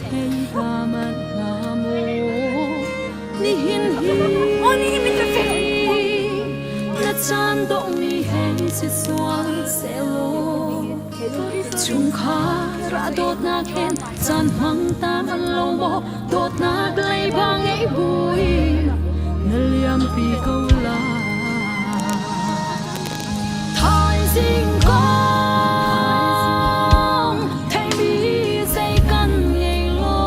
Thei ta manh hnga maw? Nihin hi na caan dawhmi hei si sual sehlaw chungkhar ah dawtnak hen caan hmang ta ngan lo maw dawtnak leiba ngei buin na liampi ko lai. Thaizing kong theimi zei kan ngei lo.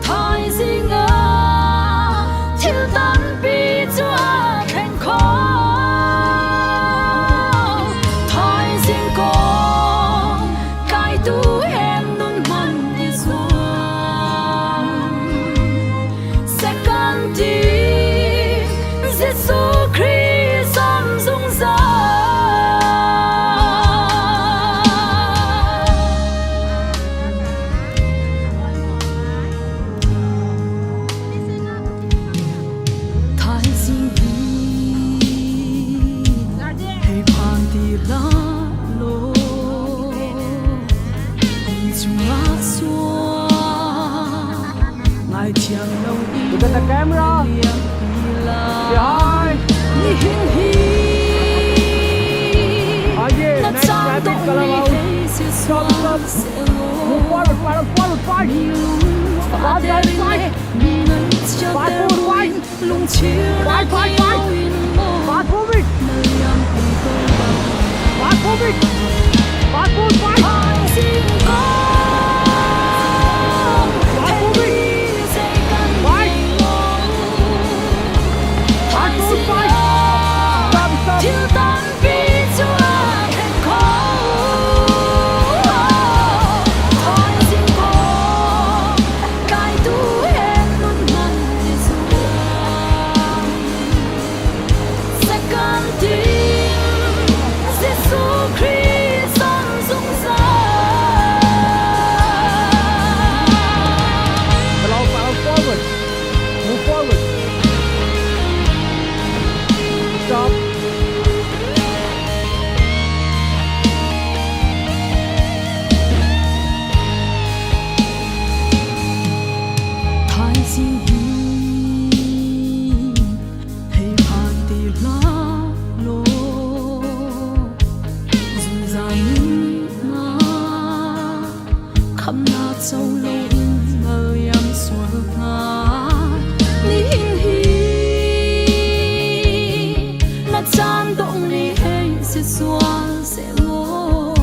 Thaizing ah thil tampi cu aa thleng kho. Thaizing kong tlaitu hen nun hman i zuam. Second Jesuh Khrih som zungzal. Thaizing hi hei phan ti hlah law chungah sual ngaithiam lo Look at the camera. Behind. Nihin hi Aye, na next caan rabbit dawhmi color out. hei si Stop, sual stop. sehlaw Move forward, forward, forward, fight. mi lung Fight, fater guys, in fight. le mi ngaihchiatter Fight forward, buin fight. lungchirnak Fight, fight, ngei fight. loin maw Fast forward. na liampi ko lai. Fast forward. Fast forward, fight. Thaizing kong Fast forward. theimi zei kan Fight. ngei lo. Fast forward, Thaizing fight. ah Stop, stop. thil tampi cu aa thleng kho. Thaizing kong tlaitu hen nun hman i zuam. Second Jesuh Khrih som zungzal. Allow power forward. Move forward. Stop. Thaizing hi hei phan ti hlah law zungzal nunnak khamnak co loin na liam sual hnga. Nihin hi na caan dawh ni hei si sual sehlaw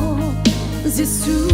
Jesuh